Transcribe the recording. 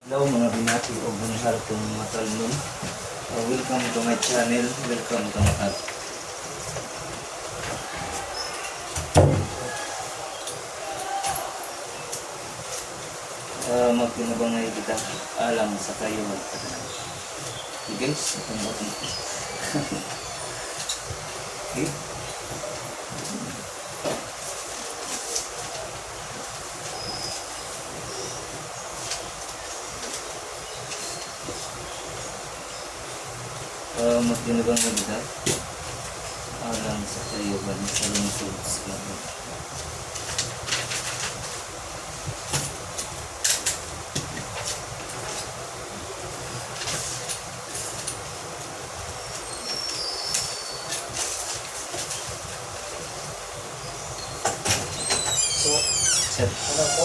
Hello, mga binati o bunhar kong mga talnon. Welcome to my channel. Welcome to my app. Magtinabangay kita alang sa kayo. Okay guys, itong button. Okay. Magtinabangay kita alang sa kayuhan sa lungsod sa So, Sir. ano,